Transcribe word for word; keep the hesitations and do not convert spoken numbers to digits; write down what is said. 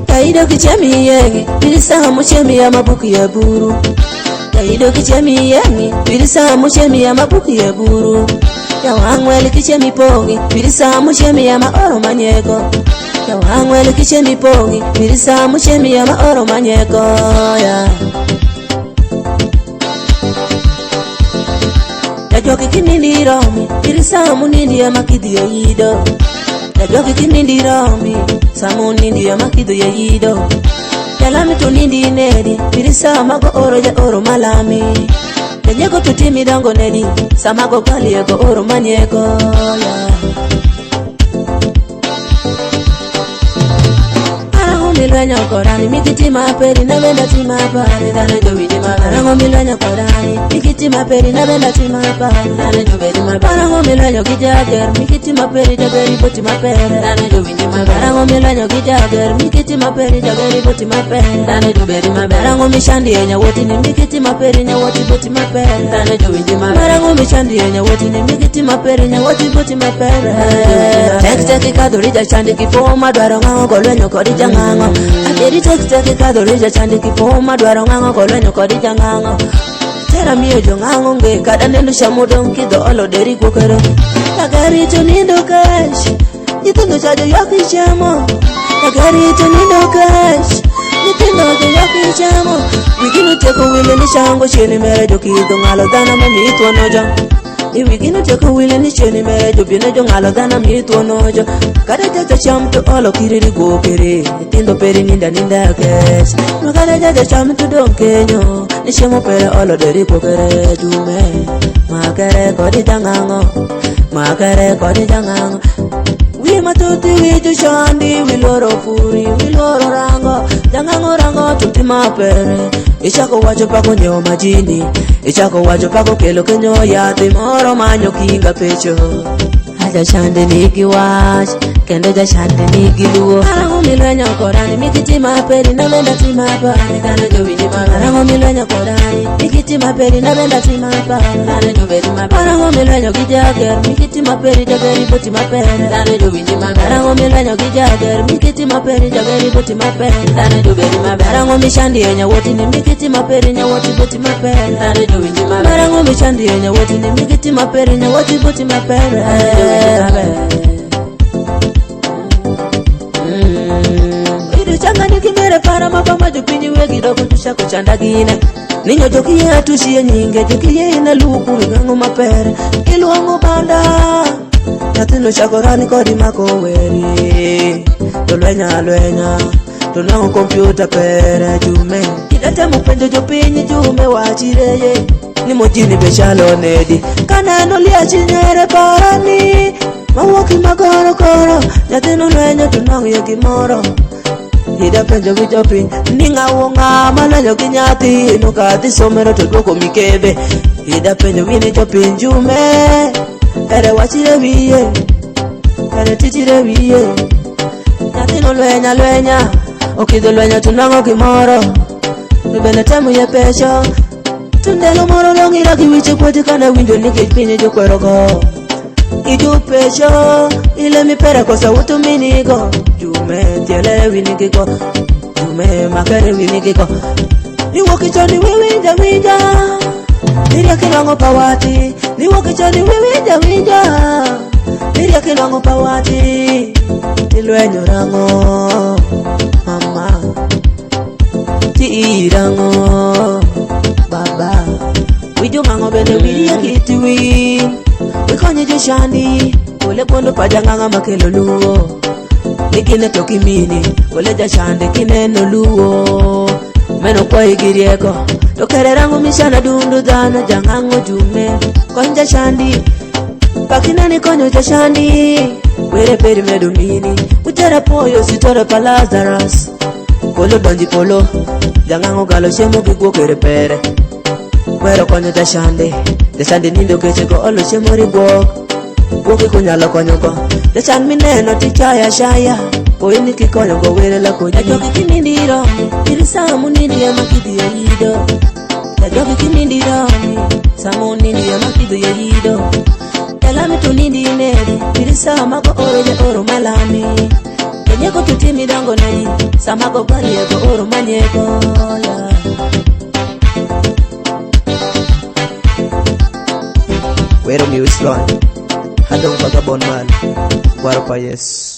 Ka idok ichiem iyeng'i, piri sa mo chiem iya ma buk iya buru. Ka idok ichiem iyeng'i, piri sa mo chiem iya ma buk iya buru. Ya wang'wel kichiem ipong'i, piri sa mo chiem iya ma oro manyeko. Ya wang'wel kichiem ipong'i, piri sa mo chiem iya ma oro manyeko. Ya. Jajwagi kinindi romi, piri sa mo nindi ema kidhi e ido. Jajwagi kinindi romi, sa mo nindi ema kidhi e ido. Jalami to nindi nedi, piri sa mago oro ja oro malami. Janyeko to timi dongo nedi, sa mago gali ego oro manyeko, ya. Marang'o milwenyo kodani, mi kitimo aperi, na bende atimo apari, dhano jowinji maber. Marang'o milwenyo kodani, mi kitimo aperi, na bende atimo apari, dhano jowinji maber. Marang'o milwenyo gi jager, mi kitimo aperi, jager iboti maber, dhano jowinji maber. Marang'o milwenyo gi jager, mi kitimo aperi, jager iboti maber, dhano jowinji maber. Marang'o michandi e nyawuotini, mi kitimo aperi, nyawuoti iboti maber, dhano jowinji maber. Marang'o michandi e nyawuotini, mi kitimo aperi, nyawuoti iboti maber. Tek tek ikadhori jachandi kipo madwaro ng'ang'o golwenyo kodi jang'ang'o. Adieri tek tek ikadhori jachandi kipo madwaro ng'ang'o golwenyo kodi jang'ang'o. Tera miyo jong'ang'o nge kada neno chamo dong' kidho olo deri gwokero. Agari to nindo kash. Nyithindo cha joywak ni chiemo. Agari to nindo kash. Nyithindo joywak ni chiemo. Wigi notieko wile ni chango chieni mere jokidho ng'alo dhano ma mi thuono jo. Ni wigi notieko wile ni chieni mere jobino jong'alo dhano mi thuono jo. Kata jaja cham to olo kiriri gwokere. Nyithindo peri ninda ninda kesh. Ma kata jaja cham to dong' kenyo. Ni chiemo pere olo deri gwokere jume. Makere kodi jang'ang'o. Makere kodi jang'ang'o. Wi mathoth iwinjo chandi, wi luoro furi, wi luoro rango, jang'ang'o rango to timo aperi. Ichako wacho pako nyiewo majini, ichako wacho pako kelo kenyo yathi moro manyo kinga pecho. Aja chandi nigi wach, kendo jachandi nigi luo. Marang'o milwenyo kodani, mi kitimo aperi, na bende atimo apari, dhano jowinji maber. Marang'o milwenyo kodani, mi kitimo aperi, na bende atimo apari, dhano jowinji maber. Marang'o milwenyo gi jager, mi kitimo aperi, jager iboti maber, dhano jowinji maber. Marang'o milwenyo gi jager, mi kitimo aperi, jager iboti maber, dhano jowinji maber. Marang'o michandi e nyawuotini, mi kitimo aperi, nyawuoti iboti maber, dhano jowinji maber. Marang'o michandi e nyawuotini, mi kitimo aperi, nyawuoti iboti maber, dhano jowinji maber. Mm. Idu changa ni kimere para mapa ma jopiny wegi dogo tushako chanda gine. Ninyo jokiye atushie nyinge, jokiye ina luku ng'ang'o mapere. Iluongo banda. Nyathino chako rani kodi mako weri. To lwenya lwenya. To nang'o kompyuta pere jume. Idatemo penjo jopiny jume wachireye. Ni mojini be chalo nedi. Kaneno liachi nyere parani. Mawuok magoro koro, nyathino lwenyo to nong'yo gimoro. Ida penjo gi jopiny, ni ng'awo ng'a ma lwenyo gi nyathi, no ka dhi somero to dwoko mikebe. Ida penjo wini jopiny jume, ere wachire wiye, ere titire wiye. Nyathino lwenya lwenya, okidho lwenyo to nong'o gimoro. To bende temo ye pecho, to ndalo moro nong'ira gi wiche kweti kane winjo ni kech piny jokwerogo. Ijupecho, ile mipere kosa wutu minigo. Jume tiele winigiko. Jume makere winigiko. Niwokicho ni wiwinja winja. Niria kinwango pawati. Niwokicho ni wiwinja winja. Niria kinwango pawati. Tilwenyo rango. Mama. Ti irang'o, baba. Wi jong'ang'o bende wiri e kit wi. Wikonye jochandi, kole pondo pa jang'ang'a makelo luo. Ni kine to kimini, kole jachandi kineno luo. Meno kwayi gi rieko, to kere rang'o michana dundu dhano jang'ang'o jume. Kony jachandi, Pakina ni konyo jachandi, were peri medo mini. Utera poyo sitore pa Lazarus. Polo donji polo, jang'ang'o galo chiemo gi guok ere pere. Wero konyo jachandi, jachandi nindo keche go olo chiemo ri guok. Guok iko nyalo konyo go. Jachan mineno ti chaya chaya, koini kikonyo go were la konyi. Ajoki kinindiro, kirisamu nindi ema kidhi e ido. Ajoki kinindiro, Samu nindi ya makidu ya yido. Yalami tu nindi nedi. Biri sama ko oro ya oro malami. Kenye ko tuti mi dango nedi. Sama ko bali ya ko oro manye ko la. Wero mi usron. Hadong vagabond mal. Waro pa yes.